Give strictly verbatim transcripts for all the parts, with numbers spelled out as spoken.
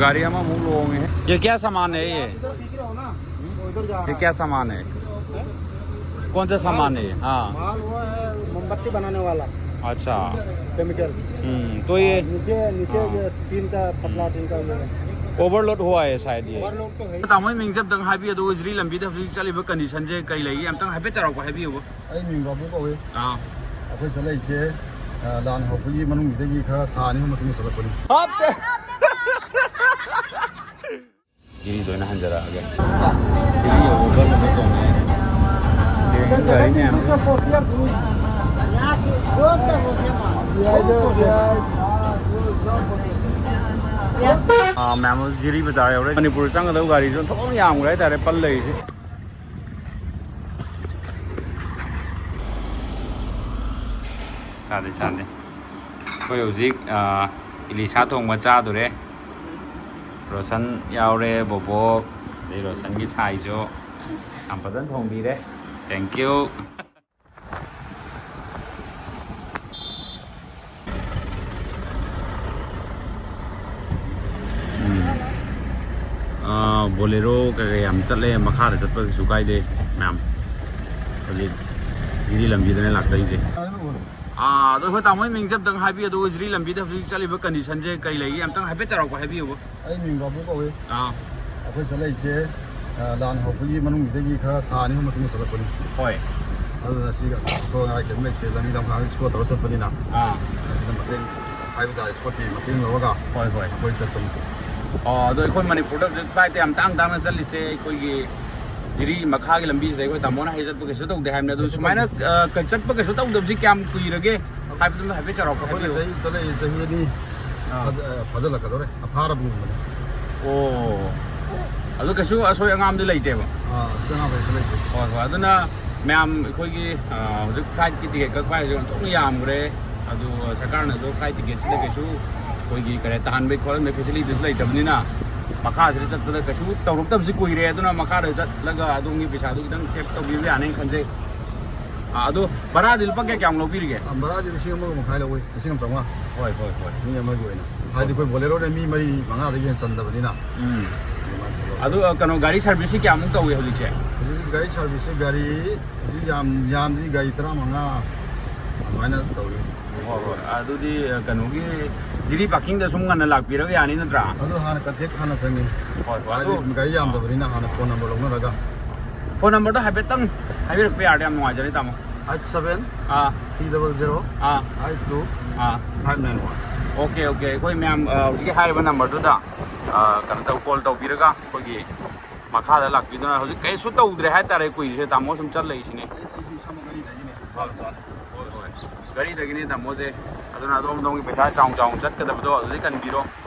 गाड़ी हम लोग होंगे। ये क्या सामान है ये? ये क्या सामान है? कौन सा सामान है ये? हाँ। माल वो है मोमबत्ती बनाने वाला। अच्छा। केमिकल। हम्म, तो ये नीचे नीचे हाँ। ये टीन का पतला टीन का वो है। ओवरलोड हुआ है शायद ये। ओवरलोड तो है ही। ꯇꯥꯃꯣ ꯃꯤꯡꯁꯦ ꯑꯝꯇꯪ ꯍꯥꯏꯕꯤꯌꯨ, ꯑꯗꯨꯒ ꯖꯤꯔꯤ ꯂꯝꯕꯤꯗ ꯍꯧꯖꯤꯛ ꯆꯠꯂꯤꯕ ꯀꯟꯗꯤꯁꯟꯁꯦ ꯀꯔꯤ ꯂꯩꯒꯦ? ꯑꯝꯇꯪ ꯍꯥꯏꯐꯦꯠ ꯆꯥꯎꯔꯥꯛꯄ ꯍꯥꯏꯕꯤꯌꯨꯕ꯫ ꯑꯩ ꯃꯤꯡ ꯕꯥꯕꯨ ꯀꯧꯏ꯫ ꯑꯥ꯫ ꯑꯩꯈꯣꯏ ꯆꯠꯂꯛꯏꯁꯦ, ꯑ, ꯂꯥꯟ ꯍꯧꯔꯛꯄꯒꯤ ꯃꯅꯨꯡꯁꯤꯗꯒꯤ ꯈꯔ ꯊꯥ ꯑꯅꯤ ꯑꯍꯨꯝ ꯃꯇꯨꯡꯗ ꯆꯠꯂꯛꯄꯅꯤ꯫ ꯍꯥꯞꯇꯦ꯫ ꯖꯤꯔꯤꯗ ꯑꯣꯏꯅ ꯍꯟꯖꯔꯛꯑꯒꯦ꯫ ꯖꯤꯔꯤ ꯌꯧꯕꯒ ꯀꯩꯅꯣ ꯇꯧꯅꯤ꯫ ꯍꯌꯦꯡ ꯒꯥꯔꯤ ꯃꯌꯥꯝ ꯑꯥ, ꯃꯌꯥꯝ ꯖꯤꯔꯤ ꯕꯖꯥꯔ ꯌꯧꯔꯦ꯫ ꯃꯅꯤꯄꯨꯔ ꯆꯪꯒꯗꯕ ꯒꯥꯔꯤꯁꯨ ꯑꯣꯟꯊꯣꯛꯅ ꯌꯥꯝꯈ꯭ꯔꯦ ꯍꯥꯏꯇꯥꯔꯦ, ꯄꯜ ꯂꯩꯔꯤꯁꯦ꯫ ꯆꯥꯗꯦ, ꯆꯥꯗꯦ꯫ ꯑꯩꯈꯣꯏ ꯍꯧꯖꯤꯛ, ꯑ, ꯏꯂꯤꯁꯥ ꯊꯣꯡꯕ ꯆꯥꯗꯣꯔꯦ꯫ ꯔꯣꯁꯟ ꯌꯥꯎꯔꯦ, ꯕꯣꯕꯣꯛ, ꯑꯗꯩ ꯔꯣꯁꯟꯒꯤ ꯁꯥꯏꯁꯨ ꯌꯥꯝ ꯐꯖꯅ ꯊꯣꯡꯕꯤꯔꯦ꯫ Thank you꯫ ꯎꯝ꯫ ꯑꯥ, ꯕꯣꯂꯦꯔꯣ ꯀꯩꯀꯩ ꯌꯥꯝ ꯆꯠꯂꯦ, ꯃꯈꯥꯗ ꯆꯠꯄ ꯀꯩꯁꯨ ꯀꯥꯏꯗꯦ ꯃꯌꯥꯝ꯫ ꯍꯧꯖꯤꯛ ꯖꯤꯔꯤ ꯂꯝꯕꯤꯗꯅꯦ ꯂꯥꯛꯆꯩꯁꯦ꯫ ꯑꯥ, ꯑꯗꯣ ꯑꯩꯈꯣꯏ ꯇꯥꯃꯣꯒꯤ ꯃꯤꯡꯁꯦ ꯑꯝꯇꯪ ꯍꯥꯏꯕꯤꯌꯨ, ꯑꯗꯨꯒ ꯖꯤꯔꯤ ꯂꯝꯕꯤꯗ ꯍꯧꯖꯤꯛ ꯆꯠꯂꯤꯕ ꯀꯟꯗꯤꯁꯟꯁꯦ ꯀꯔꯤ ꯂꯩꯒꯦ? ꯑꯝꯇꯪ ꯍꯥꯏꯐꯦꯠ ꯆꯥꯎꯔꯥꯛꯄ ꯍꯥꯏꯕꯤꯌꯨꯕ꯫ ꯑꯩ ꯃꯤꯡ ꯕꯥꯕꯨ ꯀꯧꯏ꯫ ꯑꯥ꯫ ꯑꯩꯈꯣꯏ ꯆꯠꯂꯛꯏꯁꯦ, ꯑ, ꯂꯥꯟ ꯍꯧꯔꯛꯄꯒꯤ ꯃꯅꯨꯡꯁꯤꯗꯒꯤ ꯈꯔ ꯊꯥ ꯑꯅꯤ ꯑꯍꯨꯝ ꯃꯇꯨꯡꯗ ꯆꯠꯂꯛꯄꯅꯤ꯫ ꯍꯣꯏ꯫ ꯑꯗꯨꯅ ꯁꯤꯒ ꯑꯁꯣꯏ ꯑꯉꯥꯏ ꯀꯔꯤꯝ ꯂꯩꯇꯦ, ꯂꯝꯕꯤ ꯂꯝꯈꯥꯡ ꯁ꯭ꯀꯣꯔ ꯇꯧꯔ ꯆꯠꯄꯅꯤꯅ꯫ ꯑꯥ꯫ ꯑꯗꯨꯅ ꯃꯇꯦꯡ ꯍꯥꯏꯕ ꯇꯥꯔꯦ, ꯁ꯭ꯀꯣꯔꯠꯀꯤ ꯃꯇꯦꯡ ꯂꯧꯔꯒ ꯍꯣꯏ, ꯍꯣꯏ꯫ ꯑꯩꯈꯣꯏ ꯆꯠꯄꯅꯤ꯫ ꯑꯣ, ꯑꯗꯣ ꯑꯩꯈꯣꯏ ꯃꯅꯤꯄꯨꯔꯗ ꯍꯧꯖꯤꯛ ꯐ꯭ꯂꯥꯏꯠꯇ ꯌꯥꯝ ꯇꯥꯡ ꯇꯥꯡꯅ ꯆꯠꯂꯤꯁꯦ, ꯑꯩꯈꯣꯏꯒꯤ ꯖꯤꯔꯤ ꯃꯈꯥꯒꯤ ꯂꯝꯕꯤꯁꯤꯗ ꯑꯩꯈꯣꯏ ꯇꯥꯃꯣꯅ ꯍꯥꯏ ꯆꯠꯄ ꯀꯩꯁꯨ ꯇꯧꯗꯦ ꯍꯥꯏꯕꯅꯦ, ꯑꯗꯨ ꯀꯩꯁꯨ ꯁꯨꯃꯥꯏꯅ, ꯇꯧꯗꯦ꯫ ꯑ, ꯀ-, ꯆꯠꯄ ꯀꯩꯁꯨ ꯇꯧꯗꯕꯁꯤ ꯀꯌꯥꯝ ꯀꯨꯏꯔꯒꯦ ꯍꯥꯏꯕꯗꯨꯃ ꯍꯥꯏꯐꯦꯠ ꯆꯥꯎꯔꯥꯛꯄ ꯑꯩꯈꯣꯏꯅ ꯍꯥꯏꯕꯤꯌꯨ꯫ ꯆꯍꯤ, ꯆꯠꯂꯛꯏ ꯆꯍꯤ ꯑꯅꯤ ꯑꯥ꯫ ꯐꯥꯖ-, ꯑ, ꯐꯥꯖꯤꯜꯂꯛꯀꯗꯧꯔꯦ꯫ ꯐꯥꯔꯕꯒꯨꯝꯕꯅꯦ꯫ ꯑꯣ꯫ ꯑꯗꯨ ꯀꯩꯁꯨ ꯑꯁꯣꯏ ꯑꯉꯥꯝꯗꯤ ꯂꯩꯇꯦꯕ? ꯑꯥ, ꯑꯁꯣꯏ ꯑꯉꯥꯝ ꯀꯩꯁꯨ ꯂꯩꯇꯦ꯫ ꯍꯣꯏ, ꯍꯣꯏ꯫ ꯑꯗꯨꯅ ꯃꯌꯥꯝ ꯑꯩꯈꯣꯏꯒꯤ, ꯑ, ꯍꯧꯖꯤꯛ ꯐ꯭ꯂꯥꯏꯠꯀꯤ ꯇꯤꯀꯦꯠ ꯀꯛꯄ ꯍꯥꯏꯁꯦ ꯑꯣꯟꯊꯣꯛꯅ ꯌꯥꯝꯈ꯭ꯔꯦ꯫ ꯑꯗꯨ ꯁꯔꯀꯥꯔꯅꯁꯨ ꯐ꯭ꯂꯥꯏꯠ ꯇꯤꯀꯦꯠꯁꯤꯗ ꯀꯩꯁꯨ ꯑꯩꯈꯣꯏꯒꯤ ꯀꯔꯤ ꯇꯥꯍꯟꯕꯒꯤ ꯈꯣꯠꯍꯟꯕꯒꯤ ꯐꯦꯁꯤꯂꯤꯇꯤꯁ ꯂꯩꯇꯕꯅꯤꯅ ꯃꯈꯥꯁꯤꯗ ꯆꯠꯄꯗ ꯀꯩꯁꯨ ꯇꯧꯔꯛꯇꯕꯁꯤ ꯀꯨꯏꯔꯦ꯫ ꯑꯗꯨꯅ ꯃꯈꯥꯗ ꯆꯠꯂꯒ ꯑꯗꯣꯝꯒꯤ ꯄꯩꯁꯥꯗꯨ ꯈꯤꯇꯪ ꯁꯦꯞ ꯇꯧꯕꯤꯕ ꯌꯥꯅꯤ ꯈꯟꯖꯩ꯫ ꯑꯥ, ꯑꯗꯨ ꯚꯔꯥꯗꯤ ꯂꯨꯄꯥ ꯀꯌꯥ ꯀꯌꯥꯃꯨꯛ ꯂꯧꯕꯤꯔꯤꯒꯦ? ꯚꯔꯥꯗꯤ ꯂꯤꯁꯤꯡ ꯑꯃꯒ ꯃꯈꯥꯏ ꯂꯧꯋꯤ, ꯂꯤꯁꯤꯡ ꯑꯃ ꯆꯥꯝꯃꯉꯥ꯫ ꯍꯣꯏ, ꯍꯣꯏ, ꯍꯣꯏ꯫ ꯃꯤ ꯑꯃꯒꯤ ꯑꯣꯏꯅ, ꯍꯥꯏꯗꯤ ꯑꯩꯈꯣꯏ ꯕꯣꯂꯦꯔꯣꯅ ꯃꯤ ꯃꯔꯤ ꯃꯉꯥꯗꯒꯤ ꯍꯦꯟꯅ ꯆꯟꯗꯕꯅꯤꯅ꯫ ꯎꯝ꯫ ꯑꯗꯨ, ꯑ, ꯀꯩꯅꯣ, ꯒꯥꯔꯤ ꯁꯥꯔꯚꯤꯁꯁꯤ ꯀꯌꯥꯃꯨꯛ ꯇꯧꯏ ꯍꯧꯖꯤꯛꯁꯦ? ꯍꯧꯖꯤꯛ ꯒꯥꯔꯤ ꯁꯥꯔꯚꯤꯁꯁꯦ ꯒꯥꯔꯤ ꯍꯧꯖꯤꯛ ꯌꯥꯝ ꯌꯥꯝꯗꯤ ꯒꯥꯔꯤ ꯇꯔꯥꯃꯉꯥ ꯑꯗꯨꯃꯥꯏꯅ ꯇꯧꯔꯤ꯫ ꯍꯣꯏ, ꯍꯣꯏ꯫ ꯑꯗꯨꯗꯤ, ꯑ, ꯀꯩꯅꯣꯒꯤ ꯖꯤꯔꯤ ꯄꯥꯔꯀꯤꯡꯗ ꯁꯨꯝ ꯉꯟꯅ ꯂꯥꯛꯄꯤꯔꯒ ꯌꯥꯅꯤ ꯅꯠꯇ꯭ꯔꯥ? ꯑꯗꯨ ꯍꯥꯟꯅ ꯀꯟꯇꯦꯛ ꯍꯥꯟꯅ ꯆꯪꯉꯤ꯫ ꯍꯣꯏ, ꯍꯣꯏ꯫ ꯍꯥꯏꯗꯤ ꯑꯗꯨ ꯒꯥꯔꯤ ꯌꯥꯝꯗꯕꯅꯤꯅ ꯍꯥꯟꯅ ꯐꯣꯟ ꯅꯝꯕꯔ ꯂꯧꯅꯔꯒ꯫ ꯐꯣꯟ ꯅꯝꯕꯔꯗꯣ ꯍꯥꯏꯐꯦꯠꯇꯪ ꯍꯥꯏꯕꯤꯔꯛꯄ ꯌꯥꯔꯗꯤ ꯌꯥꯝ ꯅꯨꯡꯉꯥꯏꯖꯔꯦ, ꯇꯥꯃꯣ꯫ Eight seven ah, three double zero ah, eight two ah. Five nine one. Okay, okay. ꯑꯩꯈꯣꯏ ꯃꯌꯥꯝ, ꯑ, ꯍꯧꯖꯤꯛꯀꯤ ꯍꯥꯏꯔꯤꯕ ꯅꯝꯕꯔꯗꯨꯗ, ꯑ, ꯀꯩꯅꯣ ꯇꯧ, ꯀꯣꯜ ꯇꯧꯕꯤꯔꯒ ꯑꯩꯈꯣꯏꯒꯤ ꯃꯈꯥꯗ ꯂꯥꯛꯄꯤꯗꯨꯅ ꯍꯧꯖꯤꯛ ꯀꯩꯁꯨ ꯇꯧꯗ꯭ꯔꯦ ꯍꯥꯏꯇꯥꯔꯦ, ꯀꯨꯏꯔꯦ ꯇꯥꯃꯣ ꯁꯨꯝ ꯆꯠꯂꯛꯏꯁꯤꯅꯦ꯫ ꯑꯩ, ꯑꯩꯁꯨ ꯏꯁꯥꯃꯛ ꯒꯥꯔꯤꯗꯒꯤꯅꯦ, ꯏꯝꯐꯥꯜ ꯆꯥꯗꯦ꯫ ꯍꯣꯏ, ꯍꯣꯏ꯫ ꯒꯥꯔꯤꯗꯒꯤꯅꯦ ꯇꯥꯃꯣꯁꯦ꯫ ꯑꯗꯨꯅ ꯑꯗꯣꯝ ꯑꯗꯣꯝꯒꯤ ꯄꯩꯁꯥ ꯆꯥꯎ ꯆꯥꯎꯅ ꯆꯠꯀꯗꯕꯗꯣ ꯑꯗꯨꯗꯩ ꯀꯟꯕꯤꯔꯣ꯫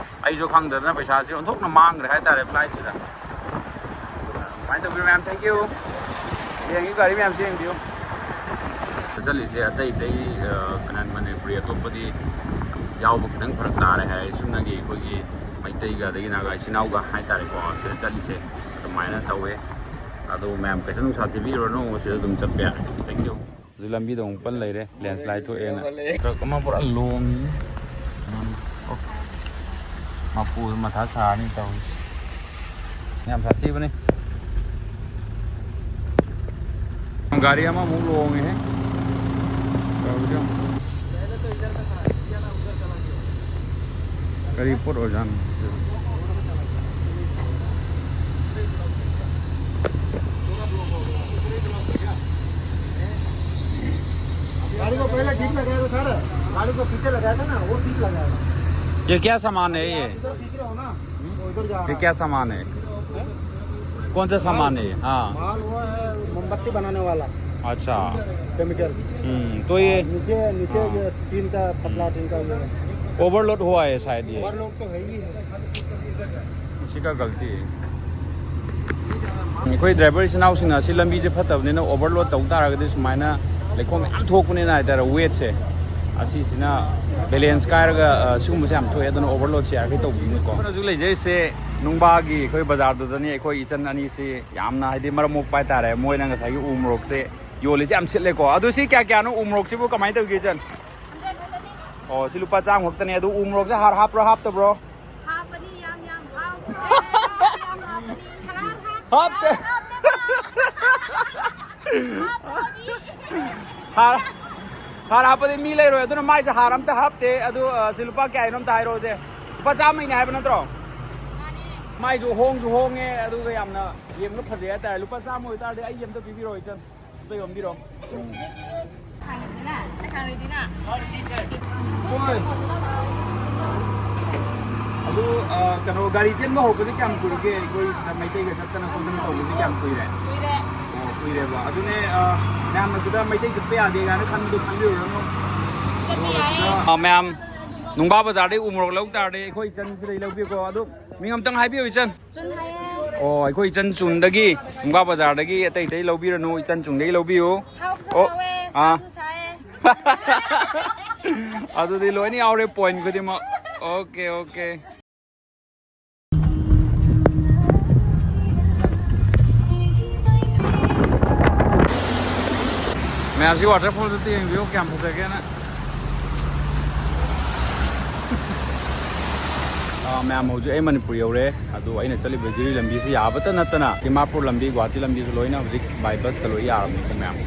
ꯑꯩꯁꯨ ꯈꯪꯗꯗꯅ ꯄꯩꯁꯥꯁꯦ ꯑꯣꯟꯊꯣꯛꯅ ꯃꯥꯡꯈ꯭ꯔꯦ ꯍꯥꯏꯇꯥꯔꯦ ꯐ꯭ꯂꯥꯏꯠꯁꯤꯗ꯫ ꯑꯗꯨꯃꯥꯏꯅ ꯇꯧꯕꯤꯔꯣ ꯃꯌꯥꯝ, thank you꯫ ꯌꯦꯡꯉꯤ ꯒꯥꯔꯤ ꯃꯌꯥꯝꯁꯦ ꯌꯦꯡꯕꯤꯌꯨ꯫ ꯆꯠꯂꯤꯁꯦ ꯑꯇꯩ ꯑꯇꯩ, ꯑ, ꯀꯅꯥ, ꯃꯅꯤꯄꯨꯔꯤ ꯑꯇꯣꯞꯄꯗꯤ ꯌꯥꯎꯕ ꯈꯤꯇꯪ ꯐꯔꯛ ꯇꯥꯔꯦ ꯍꯥꯏ꯫ ꯁꯨꯞꯅꯒꯤ ꯑꯩꯈꯣꯏꯒꯤ ꯃꯩꯇꯩꯒ ꯑꯗꯒꯤ ꯅꯥꯒꯥ ꯏꯆꯤꯟ ꯏꯅꯥꯎꯒ ꯍꯥꯏꯇꯥꯔꯦꯀꯣ, ꯁꯤꯗ ꯆꯠꯂꯤꯁꯦ ꯑꯗꯨꯃꯥꯏꯅ ꯇꯧꯋꯦ꯫ ꯑꯗꯣ ꯃꯌꯥꯝ ꯀꯩꯁꯨ ꯅꯨꯡꯁꯥ ꯊꯤꯕꯤꯔꯨꯔꯅꯨ, ꯁꯤꯗ ꯑꯗꯨꯝ ꯆꯠꯄ ꯌꯥꯔꯦ꯫ Thank you꯫ ꯍꯧꯖꯤꯛ ꯂꯝꯕꯤꯗ ꯑꯃꯨꯛ ꯄꯜ ꯂꯩꯔꯦ, ꯂꯦꯟꯁ꯭ꯂꯥꯏꯠ ꯊꯣꯛꯑꯦꯅ꯫ ꯇ꯭ꯔꯛ ꯑꯃ ꯄꯨꯔꯥ ꯂꯣꯡꯉꯤ꯫ ꯃꯄꯨꯗ ꯃꯊꯥ ꯁꯥꯔꯅꯤ ꯇꯧꯔꯤꯁꯦ꯫ ꯌꯥꯝ ꯁꯥꯊꯤꯕꯅꯤ꯫ ꯒꯥꯔꯤ ꯑꯃꯃꯨꯛ ꯂꯣꯡꯉꯦꯍꯦ꯫ ꯇꯧꯔꯤꯁꯦ ꯌꯦꯡꯉꯨ꯫ ꯀꯔꯤ ꯄꯣꯠ ꯑꯣꯏꯖꯥꯠꯅꯣ? गाड़ी को पहले ठीक लगाया था सर, गाड़ी को पीछे लगाया था ना, वो ठीक लगाया था। ये क्या सामान है ये? इधर खींच रहे हो ना, वो इधर जा रहा ये है। क्या सामान है? कौन सा सामान है ये? हाँ। माल वो है मोमबत्ती बनाने वाला, अच्छा। केमिकल। हम्म, तो ये नीचे नीचे हाँ। ये टीन का, पतला टीन का ये ओवरलोड हुआ है शायद ये। ओवरलोड तो है ही है। उसी का गलती है। ꯑꯩꯈꯣꯏ ꯗ꯭ꯔꯥꯏꯚꯔ ꯏꯆꯤꯟ ꯏꯅꯥꯎꯁꯤꯡꯅ ꯑꯁꯤ ꯂꯝꯕꯤꯁꯦ ꯐꯠꯇꯕꯅꯤꯅ ꯑꯣꯚꯔꯂꯣꯗ ꯇꯧ ꯇꯥꯔꯒꯗꯤ ꯁꯨꯃꯥꯏꯅ ꯂꯩꯈꯣꯝ ꯃꯌꯥꯝ ꯊꯣꯛꯄꯅꯤꯅ ꯍꯥꯏꯇꯥꯔꯦ, ꯋꯦꯠꯁꯦ ꯑꯁꯤꯁꯤꯅ ꯕꯦꯂꯦꯟꯁ ꯀꯥꯏꯔꯒ, ꯑ, ꯁꯤꯒꯨꯝꯕꯁꯦ ꯌꯥꯝ ꯊꯣꯛꯑꯦ꯫ ꯑꯗꯨꯅ ꯑꯣꯚꯔꯂꯣꯗꯁꯦ ꯌꯥꯔꯤꯈꯩ ꯇꯧꯕꯤꯒꯅꯨꯀꯣ꯫ ꯑꯩꯈꯣꯏꯅ ꯍꯧꯖꯤꯛ ꯂꯩꯖꯔꯤꯁꯦ ꯅꯨꯡꯕꯥꯒꯤ ꯑꯩꯈꯣꯏ ꯕꯖꯥꯔꯗꯨꯗꯅꯤ꯫ ꯑꯩꯈꯣꯏ ꯏꯆꯟ ꯑꯅꯤꯁꯤ ꯌꯥꯝꯅ, ꯍꯥꯏꯗꯤ, ꯃꯔꯝ ꯃꯣꯛꯄ ꯍꯥꯏꯇꯥꯔꯦ꯫ ꯃꯣꯏꯅ ꯉꯁꯥꯏꯒꯤ ꯎ ꯃꯣꯔꯣꯛꯁꯦ ꯌꯣꯜꯂꯤꯁꯦ ꯌꯥꯝ ꯁꯤꯠꯂꯦꯀꯣ꯫ ꯑꯗꯨ ꯁꯤ ꯀꯌꯥ ꯀꯌꯥꯅꯣ ꯎ ꯃꯣꯔꯣꯛꯁꯤꯕꯨ, ꯀꯃꯥꯏꯅ ꯇꯧꯒꯦ ꯏꯆꯟ? ꯑꯣ, ꯁꯤ ꯂꯨꯄꯥ ꯆꯥꯝꯃ ꯈꯛꯇꯅꯦ꯫ ꯑꯗꯨ ꯎ ꯃꯣꯔꯣꯛꯁꯦ ꯍꯥꯔ ꯍꯥꯞꯄ꯭ꯔꯣ ꯍꯥꯞꯇꯕ꯭ꯔꯣ? ꯍꯥꯞꯄꯅꯤ, ꯌꯥꯝ ꯌꯥꯝ ꯍꯥꯞꯄꯦ꯫ ꯌꯥꯝ ꯍꯥꯞꯄꯅꯤ꯫ ꯍꯥꯔ ꯍꯥꯞ-, ꯍꯥꯞꯇꯦ꯫ ꯍꯥꯔ ꯍꯥꯞꯇꯦꯕ꯫ ꯍꯥꯞꯇꯕꯒꯤ꯫ ꯍꯥꯔ, ꯍꯥꯔ ꯍꯥꯞꯄꯗꯤ ꯃꯤ ꯂꯩꯔꯣꯏ, ꯑꯗꯨꯅ ꯃꯥꯏꯁꯦ ꯍꯥꯔ ꯑꯝꯇ ꯍꯥꯞꯇꯦ꯫ ꯑꯗꯨ, ꯑ, ꯁꯤ ꯂꯨꯄꯥ ꯀꯌꯥꯒꯤꯅꯣ ꯑꯝꯇ ꯍꯥꯏꯔꯛꯑꯣꯁꯦ꯫ ꯂꯨꯄꯥ ꯆꯥꯝꯃꯩꯅꯦ ꯍꯥꯏꯕ ꯅꯠꯇ꯭ꯔꯣ? ꯃꯥꯅꯦ꯫ ꯃꯥꯏꯁꯨ ꯍꯣꯡꯁꯨ ꯍꯣꯡꯉꯦ, ꯑꯗꯨꯒ ꯌꯥꯝꯅ ꯌꯦꯡꯕꯗ ꯐꯖꯩ ꯍꯥꯏꯇꯥꯔꯦ꯫ ꯂꯨꯄꯥ ꯆꯥꯝꯃ ꯑꯣꯏꯇꯥꯔꯗꯤ ꯑꯩꯒꯤ ꯑꯝꯇ ꯄꯤꯕꯤꯔꯛꯑꯣ ꯏꯆꯟ꯫ ꯑꯝꯇ ꯌꯣꯝꯕꯤꯔꯣ꯫ ꯎꯝ꯫ ꯍꯣꯏ꯫ ꯑꯗꯨ, ꯑ, ꯀꯩꯅꯣ, ꯒꯥꯔꯤ ꯆꯦꯟꯕ ꯍꯧꯔꯛꯄꯗꯤ ꯀꯌꯥꯝ ꯀꯨꯏꯔꯒꯦ? ꯑꯩꯈꯣꯏ ꯁꯤꯗ ꯃꯩꯇꯩꯒ ꯆꯠꯇꯅ ꯈꯣꯠꯇꯅ ꯇꯧꯕꯁꯤ ꯀꯌꯥꯝ ꯀꯨꯏꯔꯦ? ꯀꯨꯏꯔꯦ꯫ ꯑꯣ, ꯀꯨꯏꯔꯦꯕ꯫ ꯑꯗꯨꯅꯦ, ꯑ, ꯃꯌꯥꯝꯅ ꯁꯤꯗ ꯃꯩꯇꯩ ꯆꯠꯄ ꯌꯥꯗꯦ ꯀꯥꯏꯅ ꯈꯟꯕꯗꯣ ꯈꯟꯕꯤꯔꯨꯔꯅꯨ꯫ ꯆꯠꯄ ꯌꯥꯏꯌꯦ꯫ ꯑ, ꯃꯌꯥꯝ, ꯅꯨꯡꯕꯥ ꯕꯖꯥꯔꯗꯩ ꯎ ꯃꯣꯔꯣꯛ ꯂꯧ ꯇꯥꯔꯗꯤ ꯑꯩꯈꯣꯏ ꯏꯆꯟ ꯁꯤꯗꯩ ꯂꯧꯕꯤꯌꯨꯀꯣ꯫ ꯑꯗꯨ ꯃꯤꯡ ꯑꯝꯇꯪ ꯍꯥꯏꯕꯤꯌꯨ ꯏꯆꯟ꯫ ꯆꯨꯟ ꯍꯥꯏꯌꯦ꯫ ꯑꯣ, ꯑꯩꯈꯣꯏ ꯏꯆꯟ ꯆꯨꯟꯗꯒꯤ, ꯅꯨꯡꯕꯥ ꯕꯖꯥꯔꯗꯒꯤ ꯑꯇꯩ ꯑꯇꯩ ꯂꯧꯕꯤꯔꯅꯨ, ꯏꯆꯟ ꯆꯨꯟꯗꯒꯤ ꯂꯧꯕꯤꯌꯨ꯫ ꯍꯥꯎꯁꯨ ꯑꯣ, ꯍꯥꯎꯋꯦ, ꯑꯥ꯫ ꯁꯥꯁꯨ ꯁꯥꯏꯌꯦ꯫ ꯑꯗꯨꯗꯤ ꯂꯣꯏꯅ ꯌꯥꯎꯔꯦ, ꯄꯣꯏꯟ ꯈꯨꯗꯤꯡꯃꯛ꯫ Okay, okay. ꯃꯌꯥꯝꯁꯤ ꯋꯥꯇꯔꯐꯣꯜꯗꯨ ꯑꯝꯇ ꯌꯦꯡꯕꯤꯌꯨ, ꯀꯌꯥꯝ ꯐꯖꯒꯦꯅ꯫ ꯑꯥ, ꯃꯌꯥꯝ, ꯍꯧꯖꯤꯛ ꯑꯩ ꯃꯅꯤꯄꯨꯔ ꯌꯧꯔꯦ꯫ ꯑꯗꯣ ꯑꯩꯅ ꯆꯠꯂꯤꯕ ꯖꯤꯔꯤ ꯂꯝꯕꯤꯁꯤ ꯌꯥꯕꯇ ꯅꯠꯇꯅ ꯗꯤꯃꯥꯄꯨꯔ ꯂꯝꯕꯤ, ꯒꯨꯍꯥꯇꯤ ꯂꯝꯕꯤꯁꯨ ꯂꯣꯏꯅ ꯍꯧꯖꯤꯛ ꯕꯥꯏ ꯕꯁꯇ ꯂꯣꯏ ꯌꯥꯔꯕꯅꯤꯀꯣ ꯃꯌꯥꯝ꯫